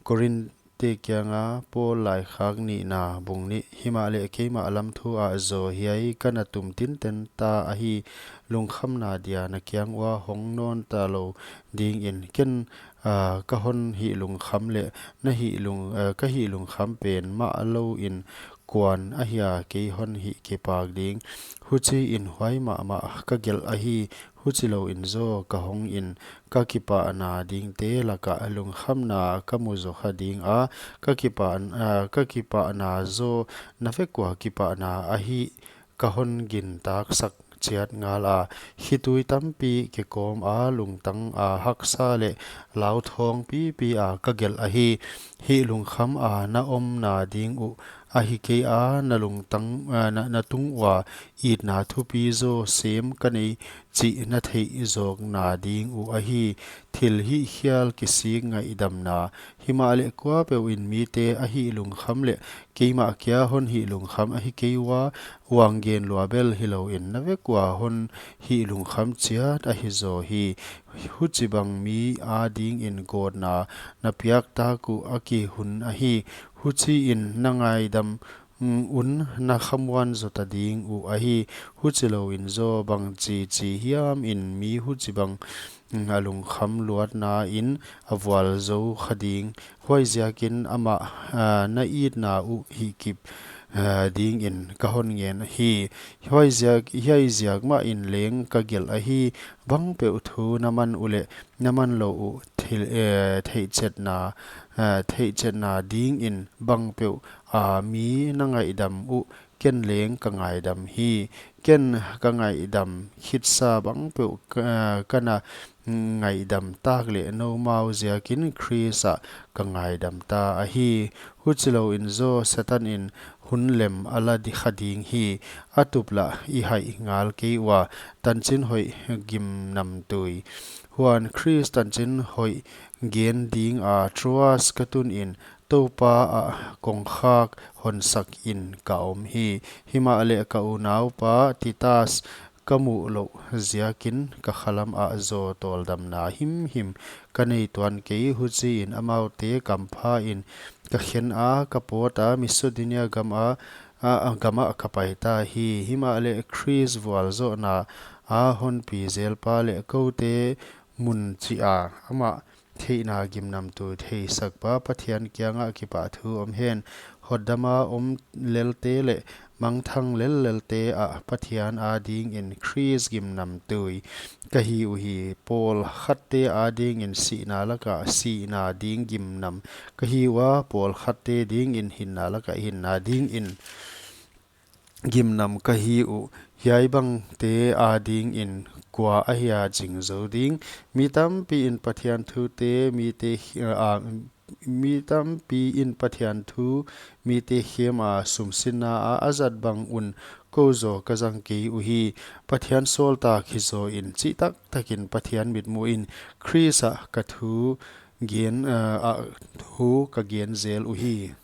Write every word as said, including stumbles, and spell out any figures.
Korinte kianga Paul laikhak nihna bung nih. Himahleh keimah lam thu ah zaw hiai ka na tum tinten ta ahi, lungkhamna dia na kiang ua hong nawn ta lou dingin. Ken, ah, ka hon hih lungkham leh na hih lung, ah, ka hih lungkham pen mah lou in kuan ahia kei hon hih kipak ding. Huchiin huai mahmah ka gelh ahi, huchilou in zaw ka hong in ka kipahna dingte laka lungkhamna ka mu zaw kha ding a, ka kipah, ah, ka kipahna zaw na vek ua kipahna ahi ka hon gintaksak chiat ngal a. Khitui tampi kikawm a, lungtang a haksa leh lauthawng pipi a ka gelh ahi. Hih lungkham a na omna ding uh ahi kei a, na lungtang, ah, na, na tung ua itna thupi zaw sem ka nei chih na theih zawkna ding uh ahi. Thil hihkhial kisik ngaihdamna. Himahleh kuapeuh in mite a hih lungkham leh keimah kia hon hih lungkham ahi kei ua, uang gen lua bel hilou in na vek ua hon hih lungkham chiat ahi zaw hi. Huchibang mi adingin gawtna na piak tak uh a kihun ahi. Huchiin na ngaidam, mm, un na khamuan zaw ta ding uh ahi. Huchilou in zaw bangchichi hiam in mi huchibang, mm, a lungkham luatna in a vualzou kha ding. Huaiziakin amah, ah, na itna uh hihkip, ah, dingin ka hon ngen ahi. Huaiziak, hiai ziak mahin leng ka gelh ahi, bangpeuh thu na man uleh na man lou uh thil, eh, theihchetna, ah, theihchetna dingin bangpeuh, ah, mi na ngaihdam uh ken leng ka ngaidam hi. Ken ka ngaihdam khitsa bangpeuh ka, ka na ngaihdam tak leh noumau ziakin Khrist ah ka ngaidam ta ahi. Huchilou in zaw Setan in hun lem a la di kha ding hi. A tup lah i haih ngal kei ua, tanchin hoih gimnamtui. Huan Khrist tanchin hoih gen ding a Troas ka tun in Toupa ah kongkhak honsak in ka om hi. Himahleh ka unaupa Titas ka muh louh ziakin ka khalam ah zaw tawldamna himhim ka nei tuan kei. Huchiin amaute kampha in ka khen a, ka pawt a, Macedonia gam a, a, a gam ah ka pai ta hi. Himahleh Khrist vualzawhna a hon pi zelpa leh koute mun chih a amah theihna gimnamtui theisakpa Pathian kiangah kipahthu om hen. Hotdama om lelte leh mangthang lellelte ah Pathian adingin Khrist gimnamtui ka hi uhi. Pawlkhatte adingin sihna laka sihna ding gimnam ka hi ua, pawlkhatte dingin hinna laka hinna dingin gimnam ka hi uh. Hiaibangte adingin kua ahia ching zou ding? Mi tampi in Pathian thute mite khi-, a, mi tampi in Pathian thu mite khem a sumsinna a a zat bang un kou zaw ka zang kei uhi. Pathian sawltak hi zaw in chihtaktakin Pathian mitmuh in Khrist ah ka thu gen, a, a, thu ka gen zel uhi.